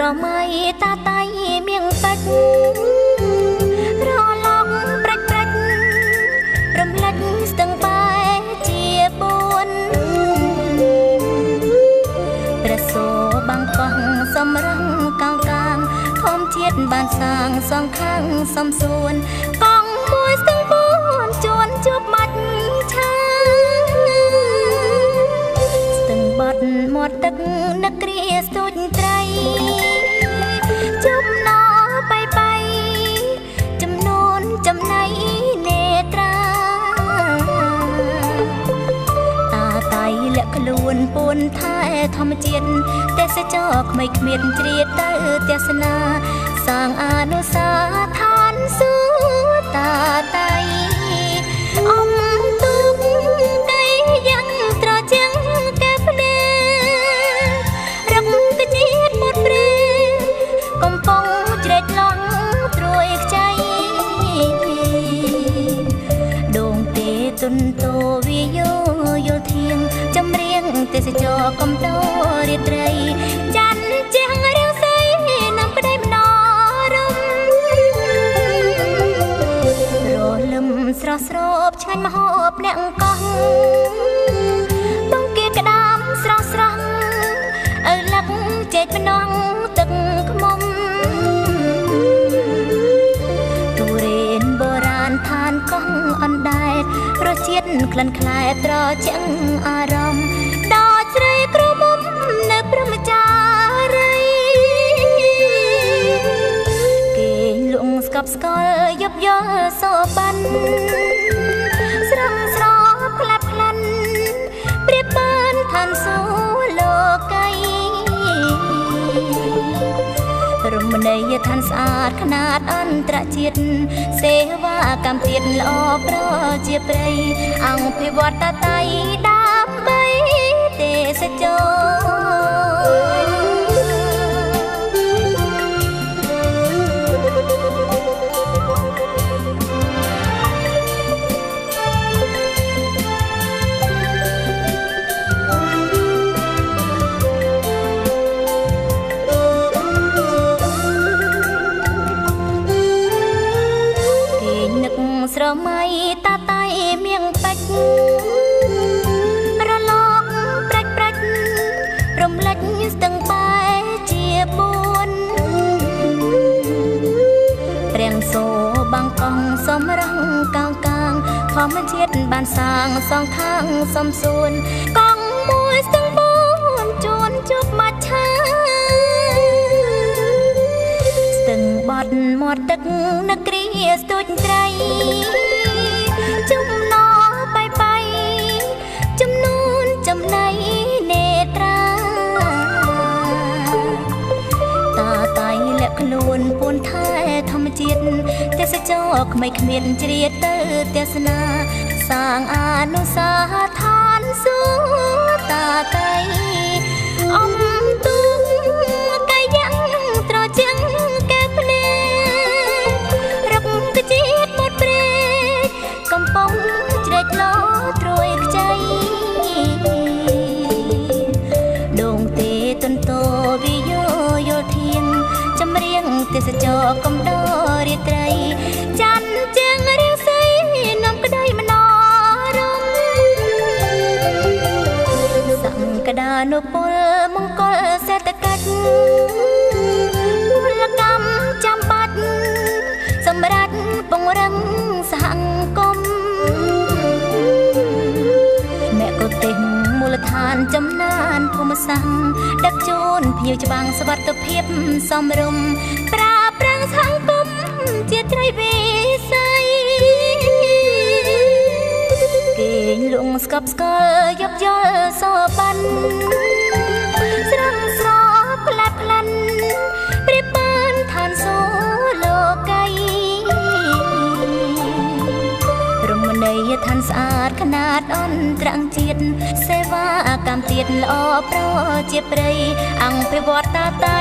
ស្រមៃតាតៃមៀងពេជ្ររលកប្រាច់ប្រាច់រំលេចស្ទឹងបែជាបួនព្រះសូបាំងកង់សំរងកោងកាងធម្មជាតិបានសាងសងខាងសំសួនកង់មួយស្ទឹងបួនជួនជួបមាច់ឆាស្ទឹងបត់មាត់ទឹកនឹកគ្រាស្ទូចត្រីចំណោបៃបៃចំនួនចំណៃនេត្រាតាតៃលាក់ខ្លួនពួនថែធម្មជាតិទេសចរក្មេងគ្មានជ្រាបទៅទស្សនាសាងអនុសាឋានសួគ៌តាតៃអំទុកកៃយ៉ាងត្រជាងកែភ្នែរឹកជាតិមុតព្រេកំពុងជ្រែកឡងត្រួយខ្ចីដងទេទុនតោវិយោយល់ធៀងចម្រៀងទេសចរកំដររាត្រីច័ន្ទជាងរាសីនាំប្តីមនោរមរលឹមស្រស់ស្រូបឆ្ងាញ់មហូបអ្នកកោះបងគេក្តាមស្រស់ស្រស់ឪលឹកចេកម្នងទឹកខ្មុំទុរេនបុរាណឋានកង់អណ្ដែតរសជាតិក្លិនខ្លែត្រជាក់អារម្មណ៍ដល់ជ្រៃក្រមុំនៅព្រហ្មចារីគេលងស្កប់ស្កល់យប់យល់សោបានស្រងស្របក្លាប់ក្លាន់ប្រៀបបានឋានសួគ៌លោកីរមណីយដ្ឋានស្អាតខ្នាតអន្តរជាតិសេវាកម្មជាតិល្អប្រជាប្រិយអង្គភិវឌ្ឍតៃដើម្បីទេសចរស្រមៃតាតៃមៀងពេជ្ររលកប្រាច់ប្រាច់រំលេចស្ទឹងបែជាបួនព្រះសូបាំងកង់សំរងកោងកាងធម្មជាតិបានសាងសងខាងសំសួនកង់មួយស្ទឹងបួនជួនជួបមាច់ឆាស្ទឹងបត់មាត់ទឹកនឹកគ្រាស្ទូចត្រីចំណោបៃបៃចំនួនចំណៃនេត្រាតាតៃលាក់ខ្លួនពួនថែធម្មជាតិទេសចរក្មេងគ្មានជ្រាបទៅទស្សនាសាងអនុសាឋានសួគ៌តាតៃអំទុកកៃយ៉ាងត្រជាងកែភ្នែរឹកជាតិមុតព្រេកំពុងជ្រែកលោត្រួយខ្ចីដងទេទុនតោវិយោយល់ធៀងចម្រៀងទេសចរកំដររាត្រីច័ន្ទជាងរាសីនាំក្តីមនោរមសង្កដានុពលមង្គលសេដ្ឋកិច្ចពលកម្មចាំបាច់សម្រាប់ពង្រឹងសហគមន៍មគ្គុទេសមូលដ្ឋានចំណានភូមិសាស្ត្រដឹកជូនភ្ញៀវច្បាំងសុវត្ថិភាពសមរម្យប្រើប្រាំងសហគមន៍ជាត្រីវិស័យគេលងស្កប់ស្កល់យប់យល់សោបានស្រងស្របក្លាប់ក្លាន់ប្រៀបបានឋានសួគ៌លោកីរមណីយដ្ឋានស្អាតខ្នាតអន្តរជាតិសេវាកម្មជាតិល្អប្រជាប្រិយអង្គភិវឌ្ឍតៃ